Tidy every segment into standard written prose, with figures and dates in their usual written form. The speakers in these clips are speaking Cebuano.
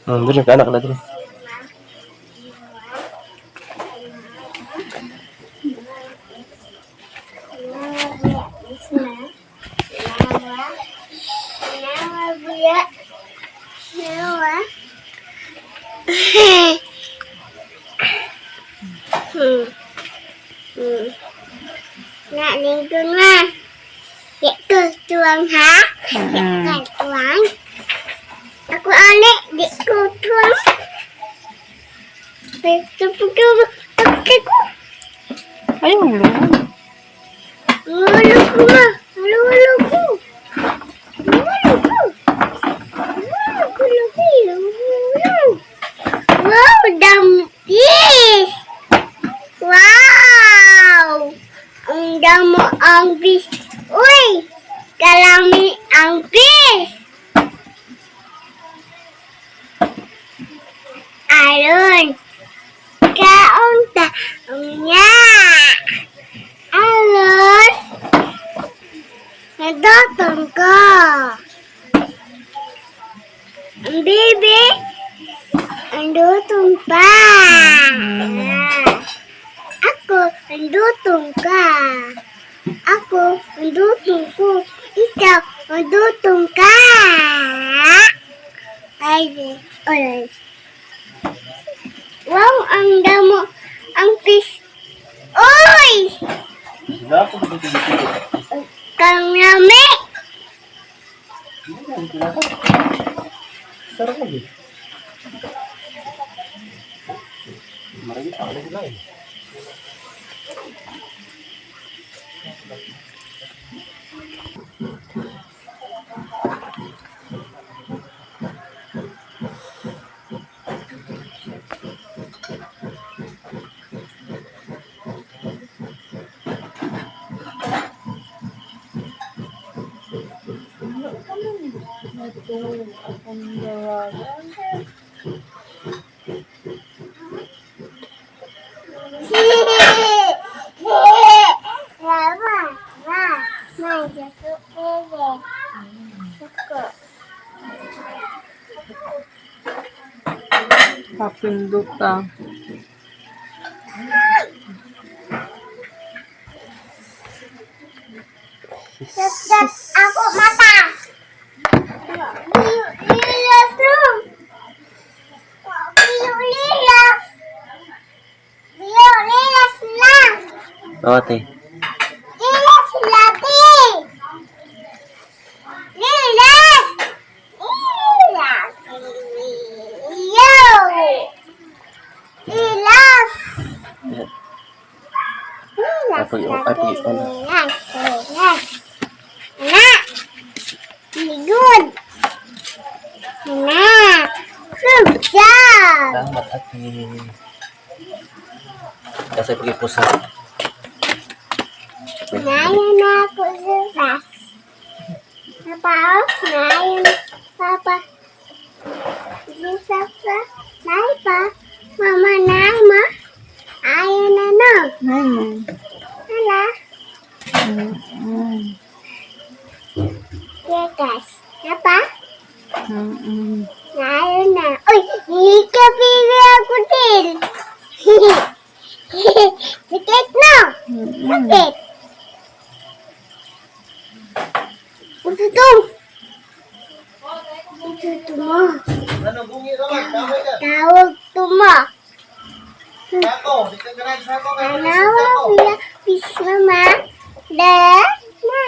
Diri ka anak na diri. Nak lingkung ma. Dek ku tuang ha. Dek ku tuang. Aku alik dek ku tuang. Aku Ayaw luon. Ngulu ku ma. Ngulu ku. Ngulu ku. Ngulu ku lebih. Ngulu. Wow, dam fish. Wow. Ang damo ang fish. Uy, kalami ang fish. Aron. Kaon ta. Unya. Aron. Nadotong ko. Ang baby, andutong pa. Ako, andutong ka. Ako, andutong ko. Ikaw, andutong ka. Ay, ay. Wow, ang damo, ang fish. Uy! Kang lami! Sarap lagi. Marami pa lagi lain. Natulog akong dalaga. Mama, ma, ma, suko, suko. Kapindot ah. Ako mata. Lilas no. Lilas. Lilas lang. Oh, ate. Lilas lati. Lilas. Lilas. Yo. Lilas. Yan. Lilas. Ay, ay, pag- ano? Lilas. Lilas. Anak. Good. Anak. Good job. Salamat, ate. Kasi pag-ipusa. Ngayon na ako sa bus. Papa, ngayon, Papa. Sa sa, nay pa. Mama, nay ma. Ayaw na no. Nay mo. Hala. Mm. Yekas. Papa, Ngayon na. Uy, hikapili ako din. Sakit no? Sakit. Ututong. Ututo mo. Tawag tumo. Tanawa biya pis mama. Da na.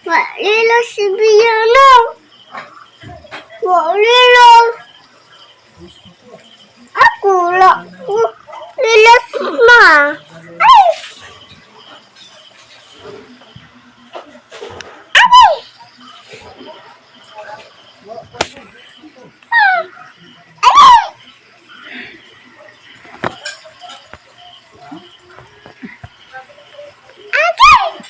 Walilo si biya no. Walilo. Ako la. Lilas ma. Ay! Ay! Ah! Ay! Okay.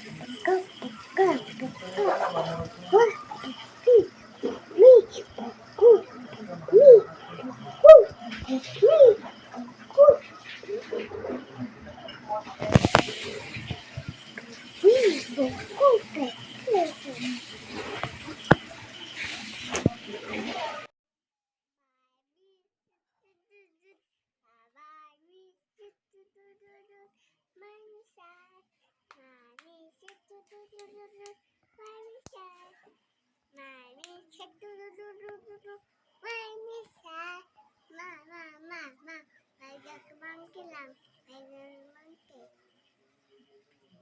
Go, go, go, go. Me, me, go, me, go, me, go. Me, go, go, go.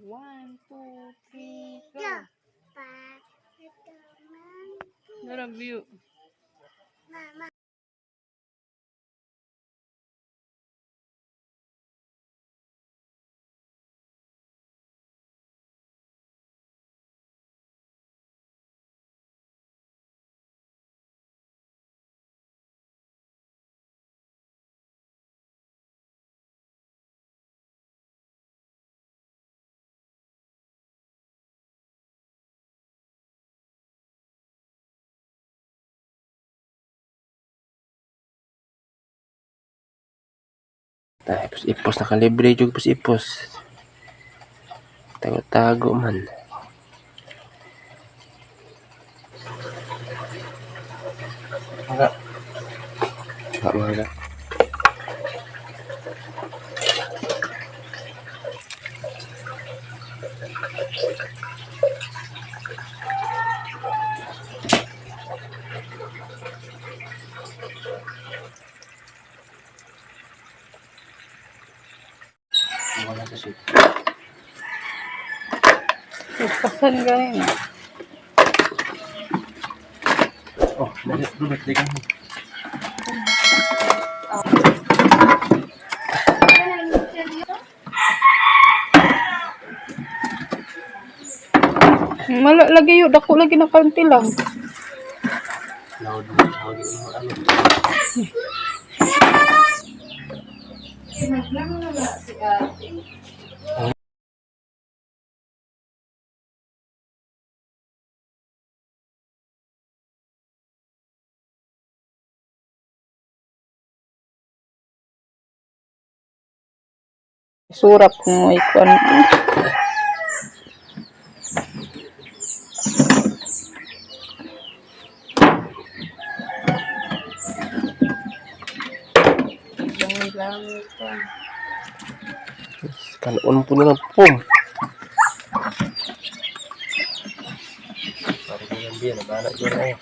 One, two, three, go. Narang view. Mama. Ta, ipos-ipos nakalibre jud ipos-ipos. Tago-tago man. Mga. Mga mga. Wala sa suit. Pasan ganin. Oh, dali, Robert, dali ka. Mala lagi yun. Dako lagi na kaunti lang. Loud mo, loud mo, ano. Surap kung may kuan. Langit-langit pa. Kanon po na lang pum. Parang yung biyan, nabana dyan ay.